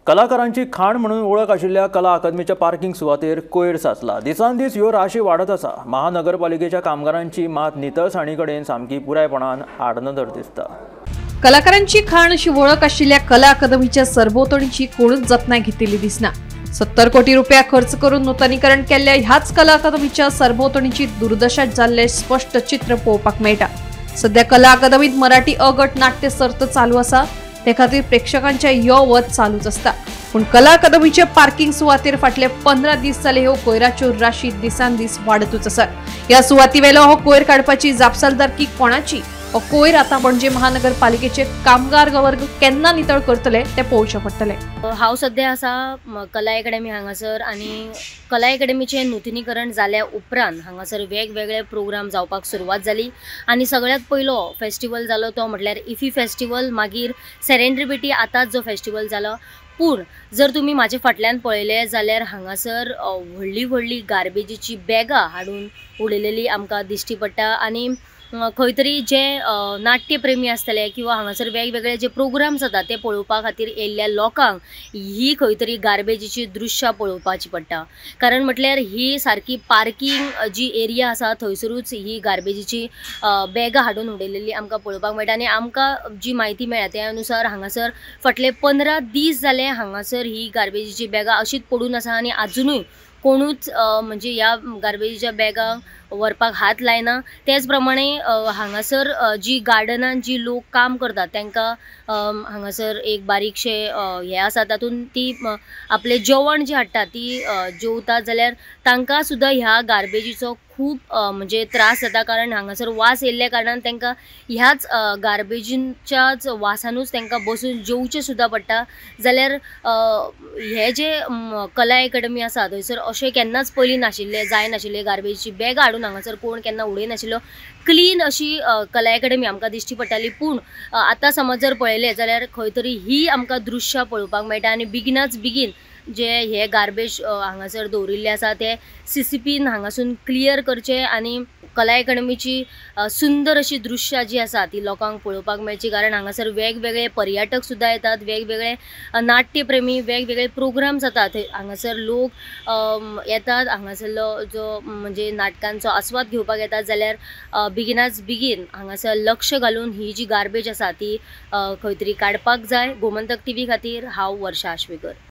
कलाकारांची खाण म्हणून वळख आशिल्ल्या कला अकादमीच्या पार्किंग सुवातेर कोयर साचला. दिसान दीस ह्यो राशी वाडत आसा. महानगरपालिकेच्या कामगारांची मात नितळसाणी कडेन सामकी पुरायपणान आडनदर दिसता. कलाकारांची खाण अशी वळख आशिल्ल्या कला अकादमीच्या सरभोवतणीची कोणूच जतनाय घेतिल्ली दिसना. 70 कोटी रुपया खर्च करून नूतनीकरण केल्ल्या ह्याच कला अकादमीच्या सरभोवतणीची दुर्दशा जाल्ले स्पष्ट चित्र पळोवपाक मेळटा. सध्या कला अकादमीत मराठी अ गट नाट्य सर्त चालू आसा. ते खातीर प्रेक्षकांचे यो वच चालूच आसता. पूण कला अकादमीच्या पार्किंग सुवातेर फाटले 15 दीस जाले ह्यो कोयराच्यो राशी दिसान दीस वाडतूच आसात. ह्या सुवातीवेलो हो कोयर काडपाची जापसालदारकी कोणाची? हो कोयर आतां पणजे महानगरपालिकेचे कामगार वर्ग केन्ना नितळ करतले ते पळोवचें पडटलें. हांव सद्या आसा कला एकेडमी हांगासर आनी कला एकेडमीचें नुतनीकरण जाल्या उपरांत हांगासर वेगवेगळे प्रोग्राम जावपाक सुरवात जाली आनी सगळ्यांत पयलो फेस्टिवल जालो तो म्हटल्यार इफी फेस्टिवल, मागीर सेरेंड्रिबिटी आतांच जो फेस्टिवल जालो. पूण जर तुमी म्हाजे फाटल्यान पळयलें जाल्यार हांगासर व्हडली व्हडली गार्बेजीची बॅगां हाडून उडयलेली आमकां दिश्टी पडटा आनी खंय तरी जे नाट्यप्रेमी आसतले किंवा हांगासर वेगवेगळे जे प्रोग्राम जाता ते पळोवपा खातीर येयल्ल्या लोकांक ही खंय तरी गार्बेजीची दृश्यां पळोवपाची पडटा. कारण म्हटल्यार ही सारकी पार्किंग जी एरिया आसा थंयसरूच ही गार्बेजीची बॅगां हाडून उडयलेली आमकां पळोवपाक मेळटा आनी आमकां जी म्हायती मेळ्ळ्या त्या अनुसार हांगासर फाटले 15 दीस जाले हांगासर ही गार्बेजीची बॅगां अशीच पडून आसा आनी आजुनूय कोणूच म्हणजे ह्या गार्बेजीच्या बॅगांक व्हरपाक हात लायना. तेच प्रमाणे हांगासर जी गार्डनान जी लोक काम करतात तांकां हांगासर एक बारीकशें हें आसा तातूंत ती आपलें जेवण जें हाडटा ती जेवतात जाल्यार तांकां सुद्दां ह्या गार्बेजीचो खूब म्हणजे त्रास जाता. कारण हांगासर वास येयल्ल्या कारणान तांकां ह्याच गार्बेजीच्याच वासानूच तांकां बसून जेवचें सुद्दां पडटा. जाल्यार हे जे कला एकेडमी आसा थंयसर अशें केन्नाच पयलीं नाशिल्लें, जाय नाशिल्लें. गार्बेजीची बॅगां हाडून हांगासर कोण केन्ना उडयनाशिल्लो. क्लीन अशी कला एकेडमी आमकां दिश्टी पडटाली. पूण आतां समज जर पळयलें जाल्यार खंय तरी ही आमकां दृश्यां पळोवपाक मेळटा आनी बेगिनाच बेगीन जे हे गार्बेज हांगासर दवरिल्ले आसा ते सीसीपीन हांगासून क्लियर करचे आनी कला एकेडमीची सुंदर अशी दृश्यां जी आसा ती लोकांक पळोवपाक मेळची. कारण हांगासर वेगवेगळे पर्यटक सुद्दां येतात, वेगवेगळे नाट्यप्रेमी, वेगवेगळे प्रोग्राम जातात हांगासर लोक येतात, हांगासरलो जो म्हणजे नाटकांचो आस्वाद घेवपाक येतात. जाल्यार बेगिनाच बेगीन हांगासर लक्ष घालून ही जी गार्बेज आसा ती खंय तरी काडपाक जाय. गोमंतक टीव्ही खातीर हांव वर्षा आश्वेकर.